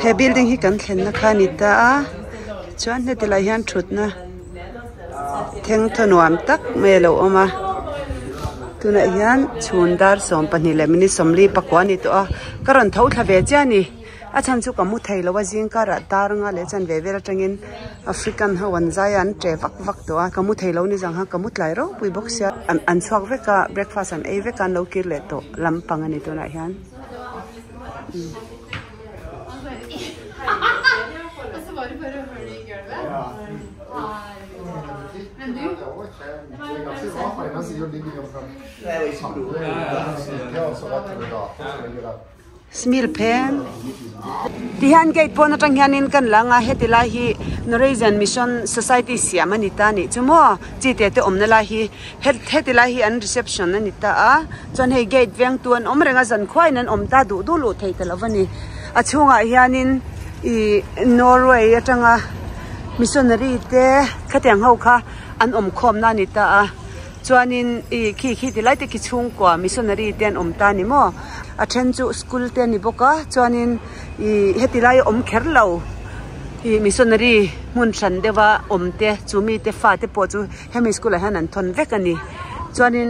He building hi kan thlenna kha a ni ta a chuan heti lai hian thutna thengthaw nuam tak mai a lo awm a tunah hian chhun dar 12 leh minute 44 a ni tawh a ka rawn tho thla ve chiah a ni. A chhan chu ka mu thei lo a zing karah tar anga leh chuan ve vel atangin African ho an zai a an che vak vak tawh a ka mu thei lo ni zang khan ka mu tlai ropui bawk sia an chhuak vek a breakfast an ei vek a an lo kir leh tawh lampang a ni tunah hian. Smil phen ti hian gate pawn atang hianin kan lang a heti lai hi Norwegian Mission Society siam a ni ta anih chu maw chi te te awmna lai hi heti lai hi an reception a ni ta a chuan hei gate veng tu an awm reng a zankhuain an awm ta duh duh luh thei ta lo a ni a chhungah hianin ih Norway atanga missionary te khatiang ho kha an awm khawmna a ni ta a. Chuanin ih khi khi ti lai te khi chhungkua missionary te an awm ta ni maw? A then chu school te a ni bawk a chuanin ih heti lai a awm kher lo ih missionary hmun hran deuha awm te chu mi te fa te pawh chu hemi school ah hian an thawn vek a ni. Chuanin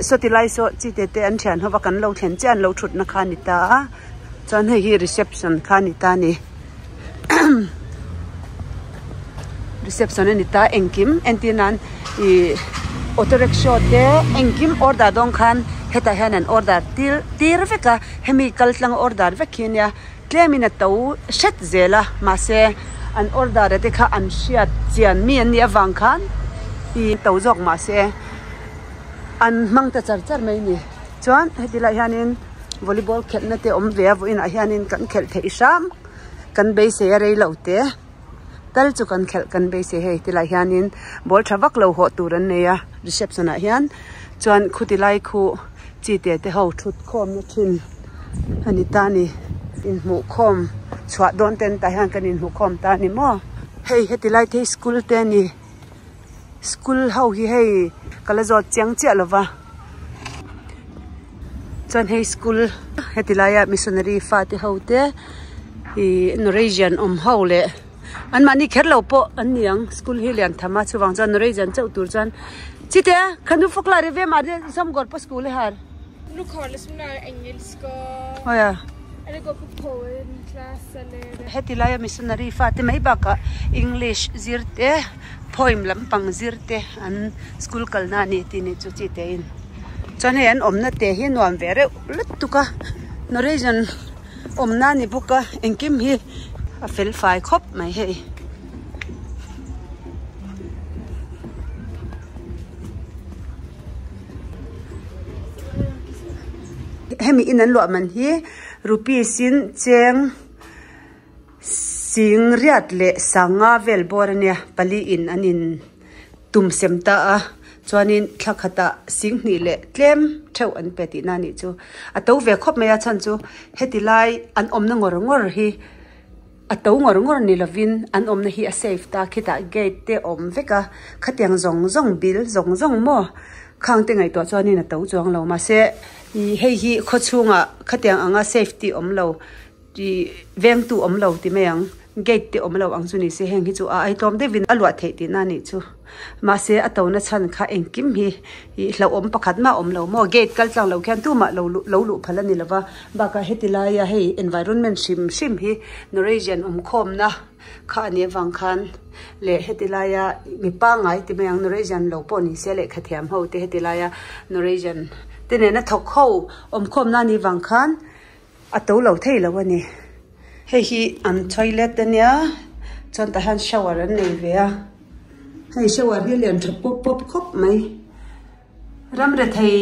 sawti lai saw chi te te an thian ho va kan lo thlen chiah an lo thutna kha a ni ta a chuan hei hi reception kha a ni ta a ni. Reception a ni ta engkim entir nan ih auto rickshaw te engkim order dawn khan hetah hian an order tir tir vek a hemi kal tlang order vek hi ania tlemin a to hret zel a mahse an order a te kha an hriat chian mi an nih avang khan ih to zawk mahse an hmang ta char char mai a ni chuan heti lai hianin volleyball khelhna te awm ve a vawiinah hianin kan khelh theih hram. Kan beisei a rei lo te tal chu kan khelh kan beisei hei tilai hianin ball tha vak lo hawh tur an nei a reception ah hian chuan khuti lai khu chi te te ho thut khawm na thin a ni ta a ni inhmuh khawm chhuah dawn ten tah hian kan inhmuh khawm ta a ni maw hei heti lai te hi school te a ni school ho hi hei ka la zawt chiang chiah lo va. Chuan hei school heti laia missionary fate ho te ih Norwegian awm ho leh an mahni kher lo pawh an ni ang school hi lian tham a chuvang chuan Norwegian chauh tur chuan chite khanu fawk lai ri ve mah te sawm gawr pawh school e har. Aw heti laia missionary fate mai bakah English zir te poem lampang zir te an school kalna a ni tih ni chu chi te in. Chuan hei an awmna te hi nuam ve reuh lutuk a Norwegian awmna a ni bawk a engkim hi a fel fai khawp mai hei. Hemi in an luah man hi rupees in cheng sing riat leh sanga vel bawr a nia pali in an in tum sem ta a chuanin thla khatah sing hnih leh tlem theuh an pe tihna a nih chu a to ve khawp mai a chhan chu heti lai an awmna ngawr ngawr hi a to ngawr ngawr ni lovin an awmna hi a safe ta khitah gate te awm vek a khatiang zawng zawng bill zawng zawng maw khang te ngaihtuah chuanin a to chuang lo mahse ih hei hi khawchhungah khatiang anga safety awm lo. Tih vengtu awm lo ti mai ang, gate te awm lo ang chu ni se heng hi chu a aitlawm deuhin a luah theih tihna a nih chu. Mahse a tona chhan kha engkim hi ih hlauhawm pakhat mah awm lo maw, gate kal tlang lo khian tumah lo luh lo luh phal a ni lo va, bakah heti laia hei environment hrim hrim hi Norwegian awm khawmna kha a nih avang khan leh heti laia mi pangngai ti mai ang Norwegian lo pawh ni se lehkha thiam ho te heti laia Norwegian te nena thawk ho awm khawmna a nih vang khan. A to lo thei lo a ni. Hei hi an toilet a nia chuan tah hian shower an nei ve a hei shower hi lian tha pawp pawp khawp mai ram rethei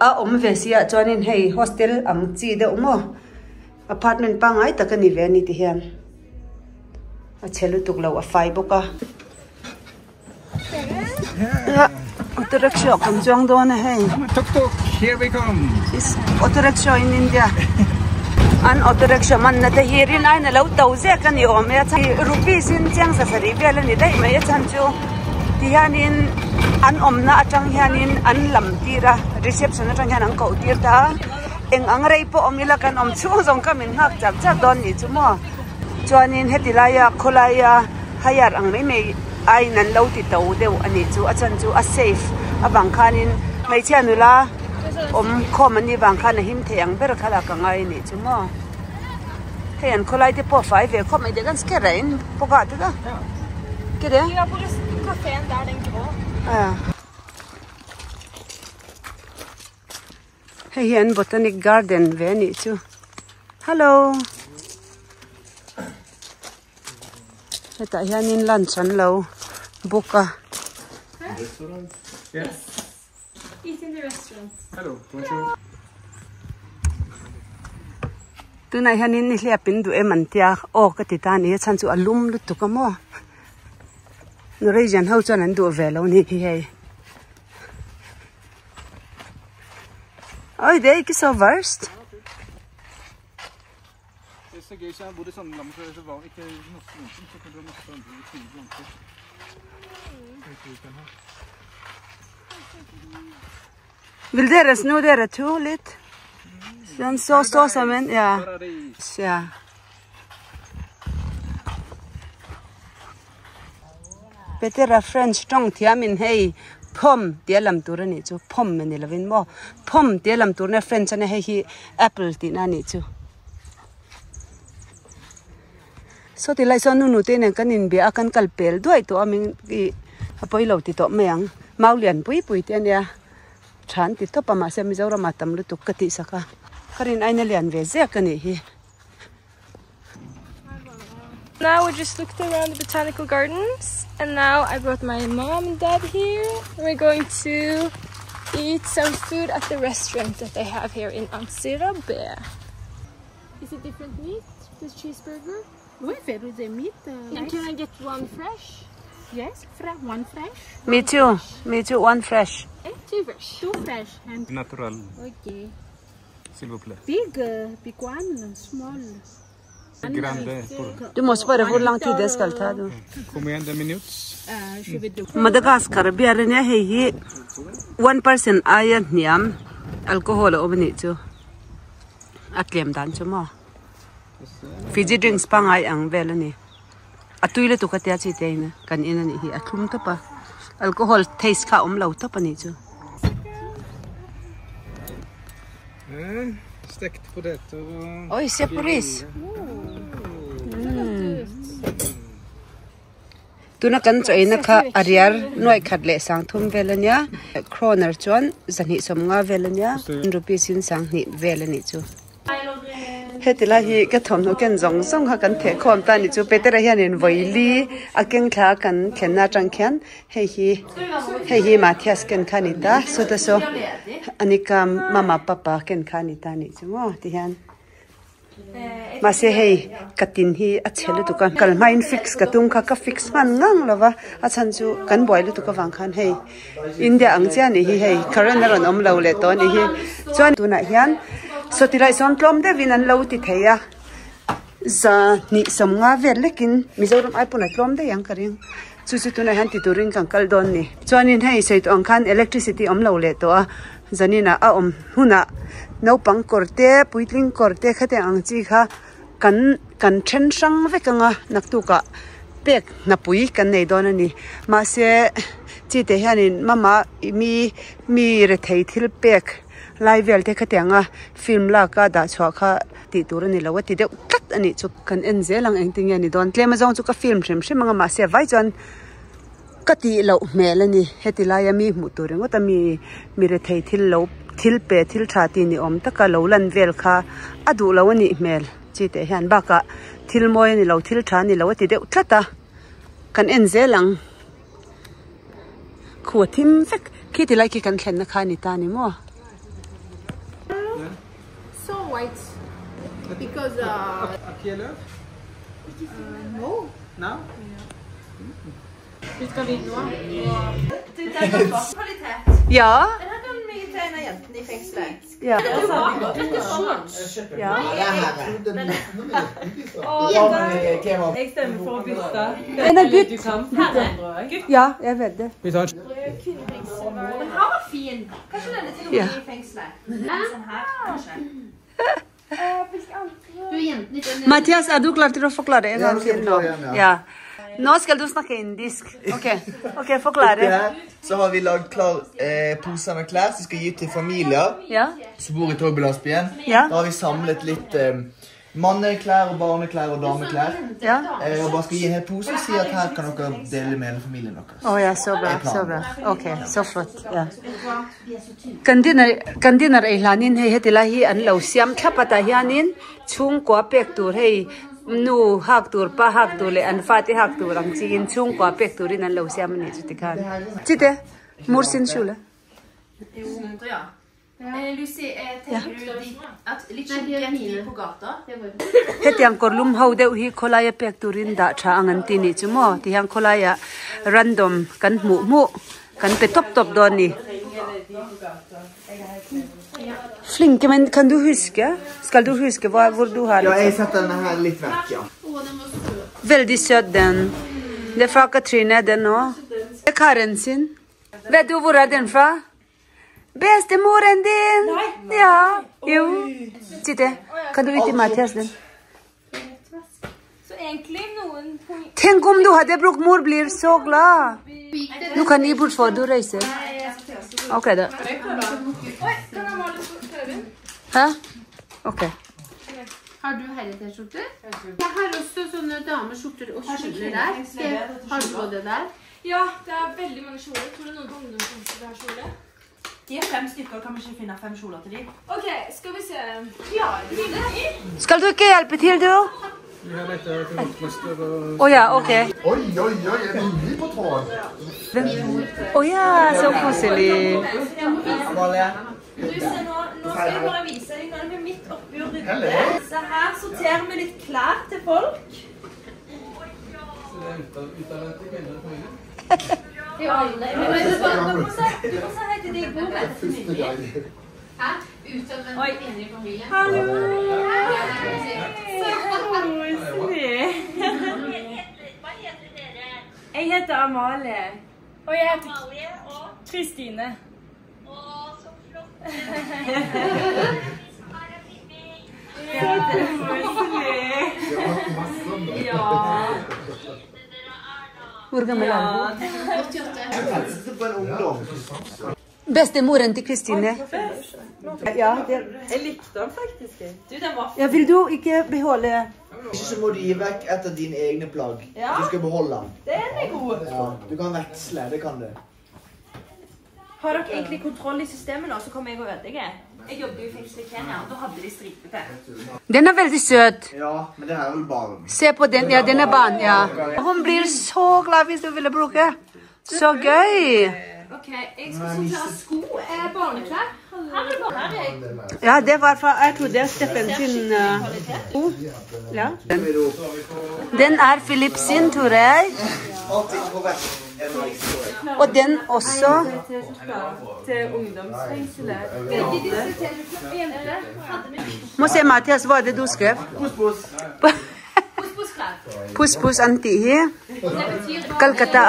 a awm ve si ah chuanin hei hostel ang chi deuh maw apartment pangngai tak a ni ve a ni ti hian a chhe lutuk lo a fai bawk a. Auto rickshaw kan chuang dawn a hei. Tuk tuk, here we come. Is auto rickshaw in India. An auto rickshaw man na te hi rin aiin a lo to zek a ni awm e a chhan rupees in chiang sa sarih vel a ni daih mai a chhan chu ti hianin an awmna atang hianin an lam tir a reception atang hian an koh tir ta a eng ang rei pawh awm ila kan awm chhung zawng kha min nghak chak chak dawn nih chu maw. Chuanin heti laia khawlaia hire ang mai mai aiin an lo ti to deuh a nih chu a chhan chu a safe avang khanin hmeichhia nula awm khawm an nih vang khan a him thei ang ber kha la ka ngai a nih chu maw hei an khawlai te pawh a fai ve khawp mai dek an sker a in bawk ah te ka ke de Hei hi an botanic garden ve a nih chu hello hetah hianin lunch an lo book a. Tunah hianin nihliap in duh em an tia aw ka ti ta a ni a chhan chu a lum lutuk a maw Norwegian ho chuan an duh ve lo a nih hi hei. Oi, det er ikke så verst. Det er så gøy, så jeg bodde sånn lam, så det var ikke noe så kunne du masse andre fine planter. Vil dere snu dere to litt? Sånn, så stå sammen, ja. Ja. Petera French tawng thiamin hei phawm tia lam tur a nih chu phawm a ni lovin maw phawm tia lam tur nia French a nia hei hi apple tihna a nih chu saw ti lai sawn nu nu te nen kan inbia a kan kal pel duai tawh a min ih a pawi lo ti tawh mai ang mau lian pui pui te a nia tha an ti tawp a mahse Mizoram ah tam lutuk ka tih sak a ka rin aina lian ve zek a nih hi. Now we just looked around the botanical gardens and now I brought my mom and dad here. We're going to eat some food at the restaurant that they have here in Antsirabe. Is it different meat, this cheeseburger? the meat. Uh, and can I get one fresh? Yes, one fresh. Me too. Me too, one fresh. Eh, two fresh. Two fresh. And Natural. Okay. S'il vous plaît. Big, uh, big one, small. Grande. Du måste bara hvor lang tid det skal ta du. Combien de minutes? Madagascar beer ania hei hi 1% aia hniam alcohol a awm anih chu a tlem dan chu maw fiji drinks pangngai ang vel ani a tui lutuk a tia chi te in kan in anih hi a thlum tawp a alcohol taste kha a awm lo tawp anih chu. Stekt poteter og Oi, se på ris. Tuna kan chaw eina kha a riar nuaih khat leh sang thum vel ania kroner chuan zahnih sawmnga vel ania rupees in sanghnih vel anih chu. Heti lai hi ka thawmhnaw ken zawng zawng kha kan theh khawm ta anih chu Petera hianin vawili a keng thla kan thlenna atang khian hei hi hei hi Mathias ken kha a ni ta sawta saw Anika mama papa ken kha a ni ta anih chu maw ti hian mahse hei ka tin hi a chhe lutuk a kal hmain fix ka tum kha ka fix hman ngang lo va a chhan chu kan buai lutuk avang khan hei India ang chiah anih hi hei current a rawn awm lo leh tawh anih hi chuan tunah hian sawti laih sawn tlawm deuhin an lo ti thei a zahnih sawmnga vel lekin Mizoram ai pawn a tlawm daih ang ka ring chu chu tunah hian ti turin kan kal dawn a ni chuanin hei sawi tawh ang khan electricity awm lo leh tawh a zaninah a awm hunah naupang kawr te puitling kawr te khatiang ang chi kha kan kan then hrang vek anga naktukah pek hnapui kan nei dawn a ni mahse chi te hianin mama ih mi mi rethei thil pek lai vel te khatiang a film lak a dah chhuah kha tih tur a ni lo a ti deuh tlat a nih chu kan en zel ang engtin nge ni dawn tlem azawng chu ka film hrim hrim anga mahse vai chuan ka tih loh hmel a ni heti laia mi hmuh tur ringawt a mi mi rethei thil lo thil pe thil tha tih ni awm taka lo lan vel kha a duh lo a nih hmel chi teh hian bakah thil mawi a ni lo thil tha a ni lo a ti deuh tlat a kan en zel ang khu a thim vek khi ti lai khi kan thlenna kha a ni ta a ni maw. So white because uh, no. No? Ja. Den her kan vi gi til en av jentene i fengselet. Ja. Ja. Jeg stemmer for å bytte. Nei, gutt. Gutt. Ja, jeg vet det. Vi tar Den her var fin. Kanskje denne til Ja. ungene i fengselet. Sånn her, kanskje. Mathias, er du klar til å forklare en gang til nå? Ja. Nå skal du snakke indisk. Ok, ok, forklare. Oppi her så har vi lagd klar eh, poser med klær som skal gi til familier Ja. som bor i Torbylandsbyen. Ja. Da har vi samlet litt eh, manneklær og barneklær og dameklær. Ja. Eh, og bare skal gi en hel pose og si at her kan dere dele med hele familien deres. Å ja, så bra, så bra. Ok, så flott. Ja. Kan dinner, kan dinner ei hlanin hei heti lai hi an lo siam thlap a tah hianin chhungkua pek tur hei nu hak tur pa hak tur leh an fate hak tur ang chiin chhungkua pek turin an lo siam a nih chu tikhan. Chite, mur sin shul a. Hetiang kawrlum ho deuh hi khawlaia pek turin dah tha ang an ti nih chu maw tihian khawlaiah random kan hmuh hmuh kan pe tawp tawp dawn a ni. Flinke men kan du huske skal du huske hva hvor du har Veldig søt den. Det er fra Katrine den òg. Det er Karen sin. Vet du hvor er den fra? Bestemoren din! Ja. Jo. Sitte. Kan du ikke Mathias den? Så egentlig noen Tenk om du hadde brukt mor blir så glad. Du kan gi bort før du reiser. Ok, da. Oi, kan jeg male prøven? Hæ? Ok. Har du herre-T-skjorter? Jeg har også sånne dameskjorter og kjoler der. Skal jeg- Har du på det der? Ja, det er veldig mange kjoler. Tror du noen på ungdomshuset har kjole? De er fem stykker, kan vi ikke finne fem kjoler til de? Ok, skal vi se. Klarer du det? Skal du ikke hjelpe til, du? Å ja, ok. Oi, oi, oi, er vi på tråden? Å ja, så koselig. Amalie? Du, se nå, nå skal jeg bare vise deg. Nå er vi midt oppi og rydder. Så her sorterer vi litt klær til folk. Alle. Men du må, du må si, du må si hei til de jeg bor med. Første gang. Hæ? Utadvendte kvinner i familien. Hallo! Så koselig. Jeg heter Amalie. Og jeg heter Kristine. Så koselig. Vi har hatt masse om det. Ja. Hvor gammel er hun? 88. Tetteste på en ungdom. Bestemoren til Kristine. Ja, det Jeg likte den faktisk. Du, den var ja, vil du ikke beholde Ikke så må du gi vekk et av dine egne plagg. Ja. Du skal beholde den. Den er god. Ja, du kan veksle, det kan du. Har dere egentlig kontroll i systemet nå, så kommer jeg og ødelegger. Jeg jobbet jo i fengsel i Kenya, og da hadde de stripe-P. Den er veldig søt. Ja, men det her er vel barn. Se på den. Ja, den er barn, ja. Hun blir så glad hvis du ville bruke. Så gøy. Ok, jeg skal sortere sko. Barneklær. Her er det her er Ja, det var fra Jeg tror det er Steffen sin sko. Ja. Den er Philip sin, tror jeg. Alt ikke på vekk. er nice, tror jeg. Og den også. Til ungdomsfengselet. begge disse T-skjortene. Og jente. Må se, Mathias, hva er det du skrev? Pos, pos. Puss-puss-klær. Puss, puss, anti hi. Det betyr Calcutta,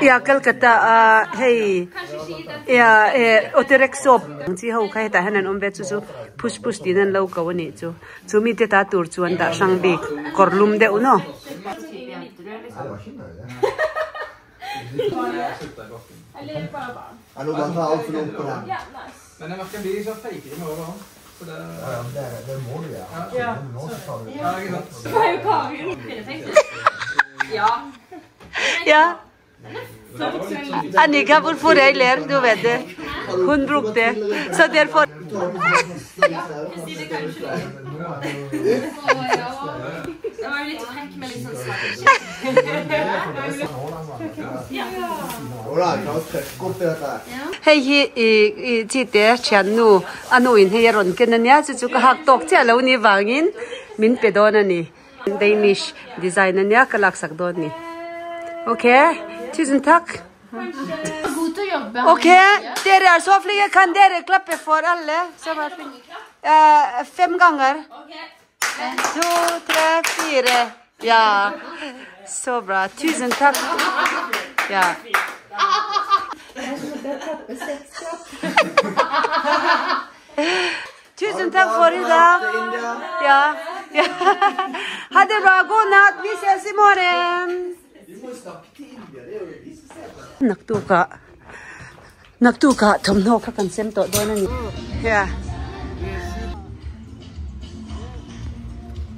ja, Calcutta, hei. kanskje ikke gi den Ja, eh, oterek sop. Chi ho khai ta hanan om ve chu chu push push tin an lo ko ani chu. Chu mi te ta tur chuan da sang bik korlum deuh no. Nei, det var ikke nøye. Eller bare barn. Ja, nå bare tar alt for langt på den. Ja, nice. Men jeg merker jeg blir sånn feigere med åra òg. Så det Ja, ja, men det, det må du gjøre. Ja. Nå så tar du Ja, ikke sant. Det var jo Karin. Kvinnefengsel. Ja. Ja. Annika, hvorfor jeg ler, du vet det. Hun brukte. Så derfor Kristine, kan ikke du Å ja. Jeg var jo litt frekk med litt sånn svart. Jo da, jeg klarer å trykke opp i dette her. Hei hi i i chi te thian nu anu in hei ron ken ania chu chu ka hak tok che lo ni wangin min pe don ani Danish design ania ka lak sak don ni. Okay, tusen takk. God til å jobbe. Ok, dere er så flinke. Kan dere klappe for alle som er flinke? Fem ganger. En, to, tre, fire. Ja. Så bra. Tusen takk. Ja. Tusen takk for i dag. Ja. Ja. Ha det bra. God natt. Vi ses i morgen. Naktukah naktukah thawmhnaw kha kan sem tawh dawn a ni. Ja.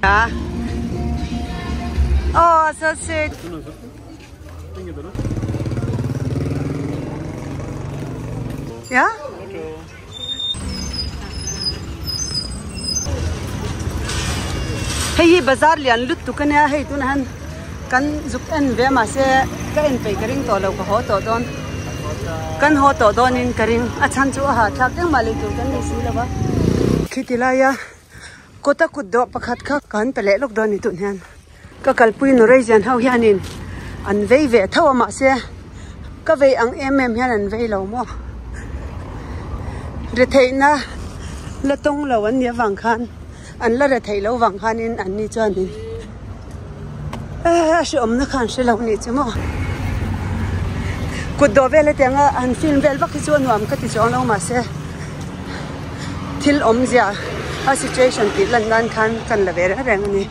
Ja. Oh, so sweet. Ja? Hei hi bazar lian lutuk a nia hei tunah hian kan zuk en ve mahse ka en peih ka ring tawh lo ka haw tawh dawn kan haw tawh dawnin ka ring a chhan chu a hahthlak engmah lei tur kan nei si lo va. Khiti laia kawta kut dawh pakhat kha ka han pe leh lawk dawn ni tun hian ka kalpui Norwegian ho hianin an vei ve tho a mahse ka vei ang em em hian an vei lo maw retheihna la tawng lo an nih avang khan an la retheih loh vang khanin an ni chuanin a hrehawmna kha an hre lo nih chu maw kut dawh vel hetianga an film vel vak hi chu a nuam ka ti chuang lo mahse thil awmzia a situation tih lan nan khan kan la ve reng reng a ni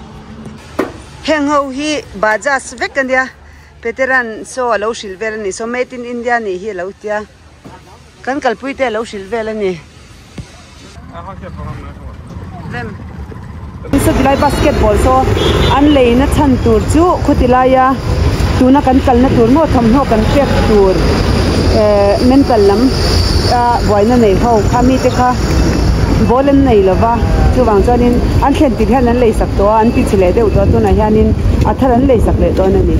heng ho hi bajaj vek a nia Peteran saw a lo hrilh vel a ni saw made in India nih hi a lo tia kan kalpui te a lo hrilh vel a ni. Rem. Satilai basketball saw an leina chhan tur chu khawtilaia tuna kan kalna tur maw thawmhnaw kan pek tur eh mental lam a buaina nei ho kha mite kha ball an nei lova chuvang chuanin an thlen tir hian an lei sak tawh a an ti chhe leh deuh tawh a tunah hianin a thar an lei sak leh dawn a ni.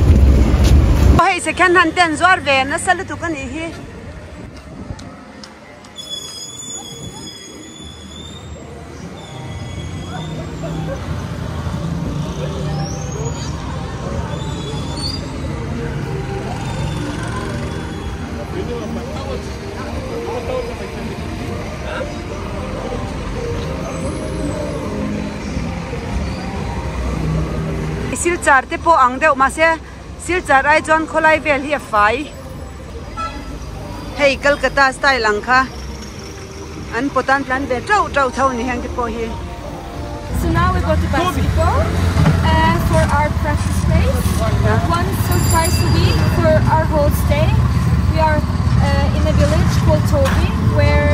Hei second hand te an zuar ve nasa lutuk a nih hi. Silchar te pawh ang deuh mahse Silchar ai chuan khawlai vel hi a fai. Hei Calcutta style ang kha an pawt an tlan ve teuh teuh tho ni heng te pawh hi. So now we got to basketball uh, for our practice space. Once or twice a week for our whole stay. We are uh, in a village called Toby where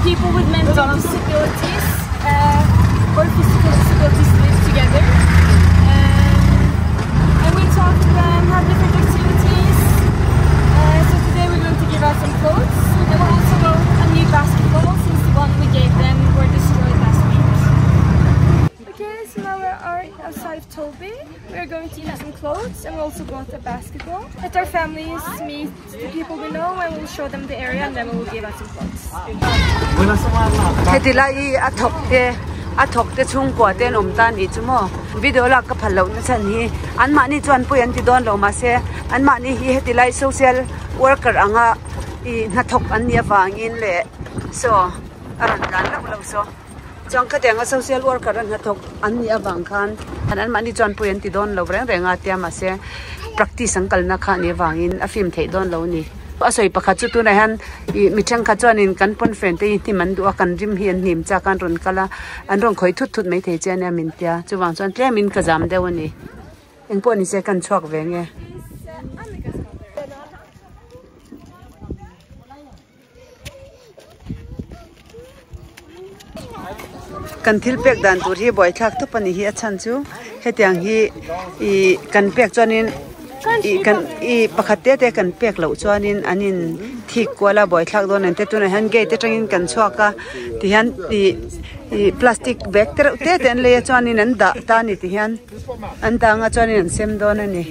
people with mental disabilities uh, or physical disabilities live together. Um, and we talk to them, have different activities. Uh, so today we're going to give out some clothes. And we also got a new basketball since the one we gave them were destroyed last week. Okay, so now we are outside of Toby. We are going to get some clothes and we also bought a basketball. Let our families meet the people we know and we'll show them the area and then we will give out some clothes. Heti lai hi a thawk te a thawk te chhungkua te an awm ta anih chu maw video lak ka phal loh na chhan hi anmahni chuan pawi an ti dawn lo mahse anmahni hi heti lai social worker anga ih hnathawk an nih avangin leh saw a rawn tlan loh loh saw chuan khatianga social worker a hnathawk an nih avang khan anmahni chuan pawi an ti dawn lo reng reng a tia mahse practice an kalna kha anih avangin a film theih dawn lo a ni. A sawi pakhat chu tunah hian ih mi thenkhat chuanin kan pawnfen te hi hnim an duh a kan rim hi an hnim chak a an rawn kal a an rawn khawih thut thut maithei che ania min tia chuvang chuan tlemin ka zam deuh a ni engpawh ni se kan chhuak ve nge. Kan thil pek dan tur hi buaithlak tawp a ni hi a chhan chu hetiang hi ih kan pek chuanin ih kan ih pakhat te te kan pek loh chuanin an in thik kual a buaithlak dawn ang te tunah hian gate atangin kan chhuak a tihian ih ih plastic bag te reuh te te an lei a chuanin an dah ta a ni tihian an dah anga chuanin an sem dawn a ni.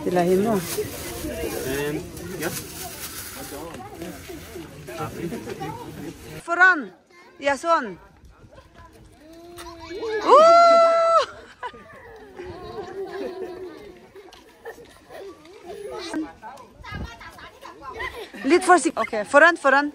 Tilai hi maw? Foran! Jason! Ooh! Litt forsiktig. Ok, foran, foran.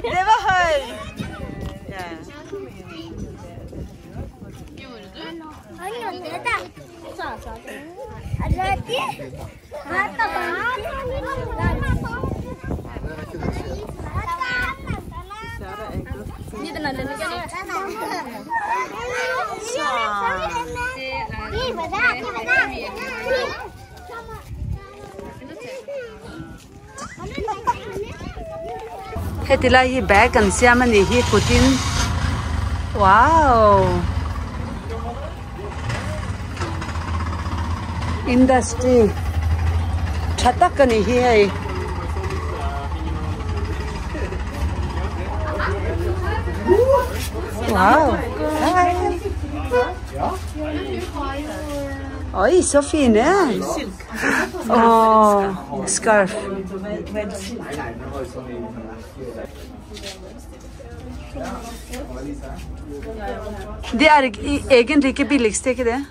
Det var høy! Ja. Heti lai hi bag an siam a nih hi kutin wow industry tha tak a nih hi hei. Wow hi Oi så fine. Åh, scarf. De er egentlig ikke billigste, ikke det?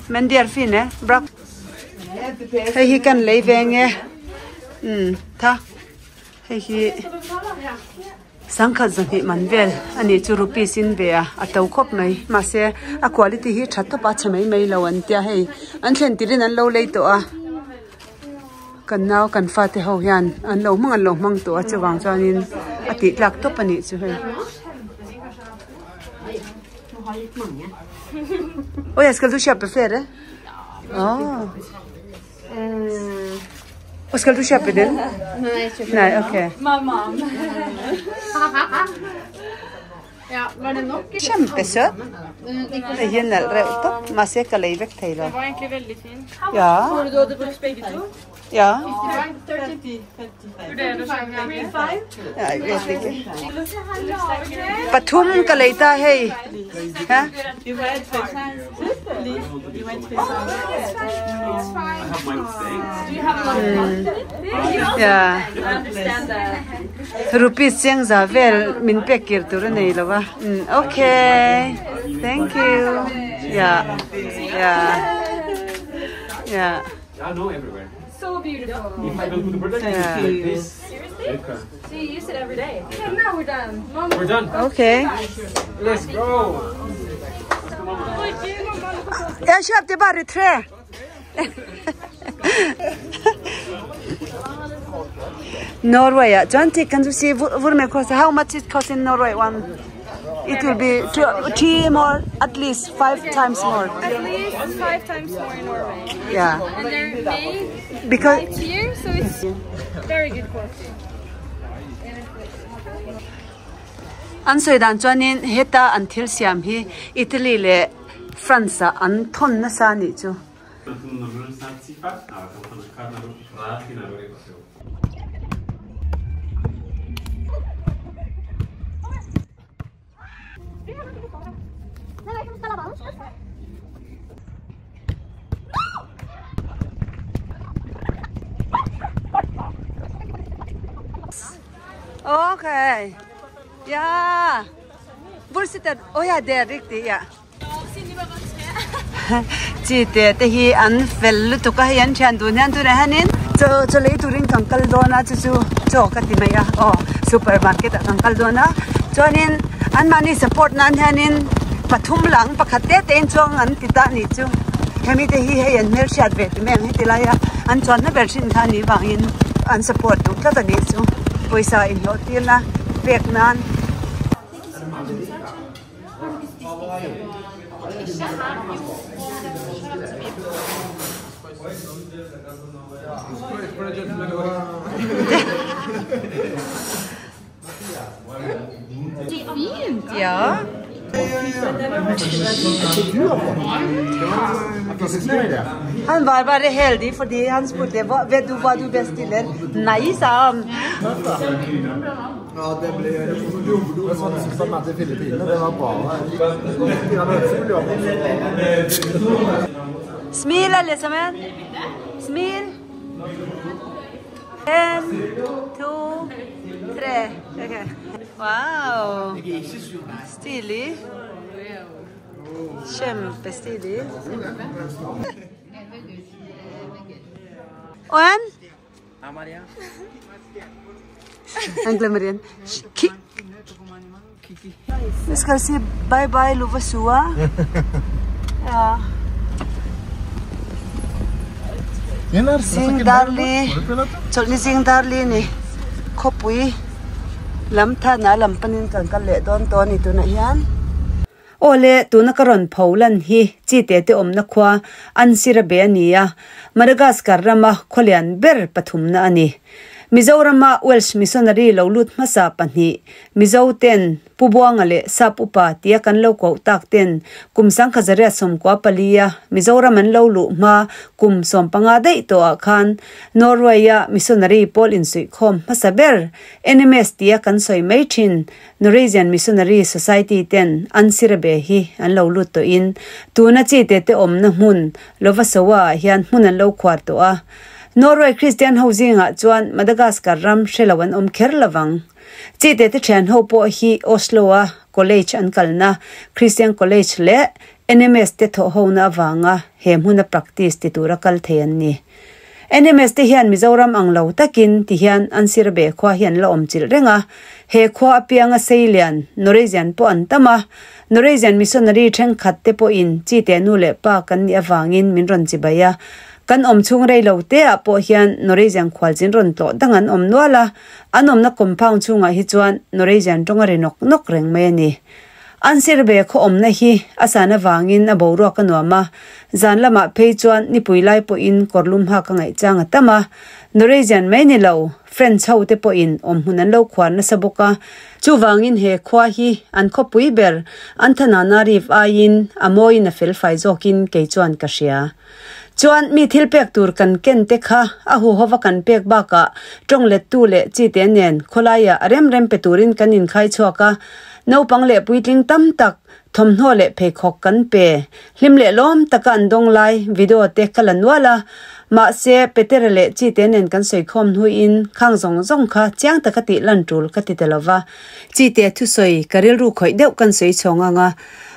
Men de er fine. Bra. Hei hi kan lei ve nge. Ta. Hei hi sangkhat zahnih man vel a nih chu rupees in ve a a to khawp mai mahse a quality hi tha tawp a chhe mai mai lo an tia hei an thlen tir in an lo lei tawh a kan nau kan fate ho hian an lo hmang an lo hmang tawh a chuvang chuanin a tih tlak tawp a nih chu hei. Oi skal du kjøpe flere? Åh. Og skal du kjøpe den? Nei, ok. Mamma. Ja, var det nok? Kjempesøt. Det er nel reuh tawp, mahse ka lei vek thei lo. Det var egentlig veldig fin. Ja. Tror du du hadde brukt begge to? Ja. Vurderer å kjøpe begge? Ja, jeg vet ikke. Pathum ka lei ta hei. Hæ? Ja. Rupees cheng za vel min pek kir tur a nei lo va. Okay. Thank you. Ja. Ja. Ja. So beautiful. Yeah. Seriously? So you use it every day? Okay, now we're done. Mom, We're done. Okay. Let's go. Jeg kjøpte bare tre. Norway, ja. Chuan tik kan chu si hvor mye koster. How much it cost in Norway one? It will be two, three more, at least five times more. At least 5 times more in Norway. Yeah. And they're made Because right here, so it's very good quality. An sawi dan chuanin heta an thil siam hi Italy leh France ah an thawn nasa a nih chu. Okay. Ja. Hvor sitter Oh ja, det er riktig, ja. Chi te te hi an fel lutuk a hei an thian dun hian tunah hianin chaw chaw lei turin kan kal dawn a chu chu chaw ka ti mai a aw supermarket ah kan kal dawn a chuanin anmahni support nan hianin pathum lang pakhat te te in chuang an ti ta a nih chu hemi te hi hei an hmelhriat ve ti mai ang heti lai a an chuanna ber hrin kha a nih vangin an support duh tlat a nih chu pawisa inhlawh tirna pek nan. Ja. Han var bare heldig fordi han spurte hva, vet du hva du bestiller? Nei, sa han. Ja, det blir Det sånn som til Filippinene, det var bare Smil, alle sammen. Smil. En, to, tre. Ok. Wow. Stilig. Kjempestilig. Og en? Han glemmer igjen. Ki Vi skal si bye bye Lovasua. Ja. Zing darli chawlhni zing darli ni khawpui lam than ah lam panin kan kal leh dawn tawh a ni tunah hian. Aw le tuna ka rawn pho lan hi chi te te awmna khua Antsirabe a ni a, Madagascar rama khawlian ber pathumna a ni. Mizorama Welsh missionary lo lut hmasa pahnih, Mizo ten Pu Buanga leh Sap Upa tia kan lo koh tak ten kum sangkhazaria 14 a Mizoram an lo luh hma kum 15 daih tawhah khan Norway-a missionary pawl insuihkhawm hmasa ber NMS tia kan sawi mai thin Norwegian Missionary Society ten an sirabe hi an lo lut tawhin tuna chi te te awmna hmun Lovasoa ah hian hmun an lo khuar tawh a. Norway Kristian ho zingah chuan Madagascar ram hre lo an awm kher lovang. Chi te te thian ho pawh hi Oslo a college an kalna Christian College leh NMS te thawh hona avanga he hmuna practice ti tura kal thei an ni. NMS te hian Mizoram ang lo takin ti hian an sirbe khua hi an la awm chilh reng a, he khua apianga seilian Norwegian pawh an tam a, Norwegian missionary thenkhat te pawhin chi te nu leh pa kan nih avangin min rawn chibai a, Kan awm chhung rei lo te ah pawh hian Norwegian khualchin rawn tlawh dang an awm nual a, an awmna compound chhungah hi chuan Norwegian tawng a ri nawk nawk reng mai a ni. An sirbe khaw awmna hi a san avangin a boruak a nuam a, zan lamah phei chuan nipui lai pawhin kawrlum hak a ngaihchang a tam a, Norwegian mai ni lo, French ho te pawhin awmhmun an lo khuar nasa bawk a, chuvangin he khua hi an khawpui ber Antananarivo aiin a mawiin a felfai zawkin kei chuan ka hria. Chuan mi thil pek tur kan ken te kha a huhova kan pek bakah tawng lettu leh chi te nen khawlaiah a rem rem pe turin kan inkhai chhuak a, naupang leh puitling tam tak thawmhnaw leh pheikhawk kan pe. Hlim leh lawm taka an dawng lai video te ka la nual a, mahse Petera leh chi te nen kan sawikhawm hnuin khang zawng zawng kha chiang taka tih lan tul ka ti ta lova. Chi te thusawi ka rilru khawih deuh kan sawi chhawng ang a.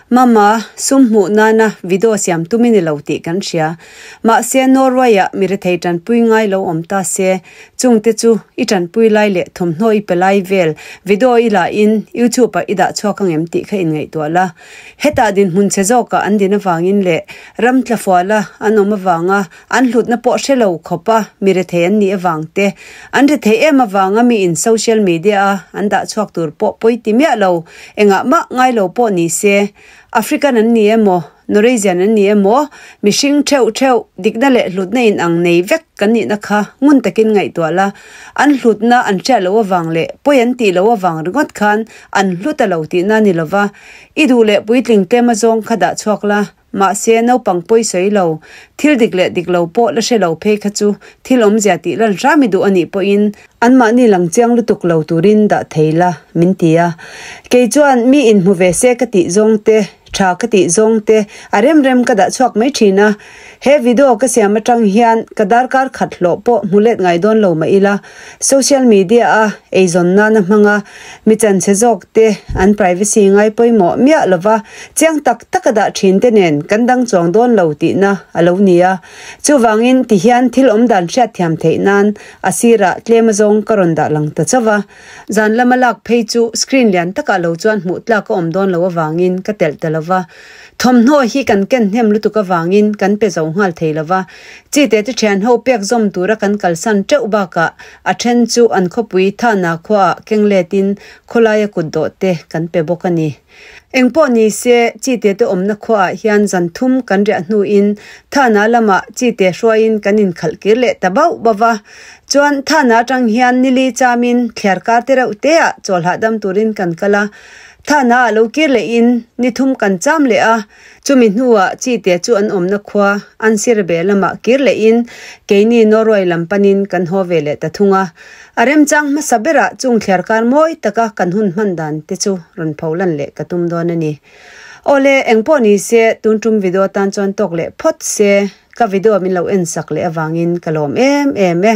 Mama, sum hmuh nana video siam tum i ni lo tih kan hria. Mahse, Norway-ah mi rethei tanpui ngai lo awm ta se, chungte chu i tanpui lai leh thawmhnaw i pe lai vel video i la in YouTube-ah i dah chhuak ang em tih kha inngaihtuah la. Hetah dinhmun chhe zawkah an din avangin leh ram tlafuala an awm avanga an hlutna pawh hre lo khawpa mi rethei an nih avang te, an rethei em avanga miin social media-a an dah chhuak tur pawh pawi ti miah lo, engah mah ngai lo pawh ni se, African an ni emaw, Norwegian an ni emaw, mihring theuh theuh, dikna leh hlutna in ang nei vek kan nihna kha ngun takin ngaihtuah la, an hlutna an hriat loh avang leh pawi an tih loh avang ringawt khan an hlut a lo tihna a ni lova, i duh leh puitling tlem azawng kha dah chhuak la. Mahse, naupang pawi sawi lo, thil dik leh dik lo pawh la hre lo phei kha chu thil awmzia tih lan hram i duh a nih pawhin anmahni lang chiang lutuk lo turin dah thei la, min ti a. Kei chuan mi inhmu ve se ka tih zawng te, tha ka tih zawng te a rem rem ka dah chhuak mai thin a. He video ka siam atang hian ka darkar khat hlawh pawh hmu let ngai dawn lo mah ila, Social media a eizawn nana hmanga mi chanchhe zawk te an privacy ngai pawimawh miah lova chiang tak taka dah thin te nen kan dang chuang dawn lo tihna a lo ni a. Chuvangin tihian thil awm dan hriat thiam theih nan a sirah tlem azawng ka rawn dah lang ta chauh a. Zan lama lak phei chu screen lian takah lo chuan hmuh tlak a awm dawn lo avangin ka telh ta lova. Thawmhnaw hi kan ken hnem lutuk avangin kan pe zo nghal thei lova. Chi te te thian ho pek zawm tura kan kalsan teuh bakah a then chu an khawpui Thana khuaah keng letin khawlaia kut dawh te kan pe bawk a ni. Engpawh ni se, chi te te awmna khuaah hian zan thum kan riah hnuin Thana lamah chi te hruaiin kan inkhalh kir leh ta bauh bauh va. Chuan Thana atang hian nili chamin thliar kar te reuh teah chawlhah dam turin kan kal a. Thana a lo kir lehin ni thum kan cham leh a, chumi hnuah chi te chu an awmna khua an sirbe lamah kir lehin keini Norway lam panin kan haw ve leh ta thung a. A remchang hmasa berah chung thliarkar mawi taka kan hun hman dan te chu rawn pho lan leh ka tum dawn a ni. Awle, engpawh ni se tun tum video tan chuan tawk leh phawt se, ka video min lo en sak leh avangin ka lawm em em e.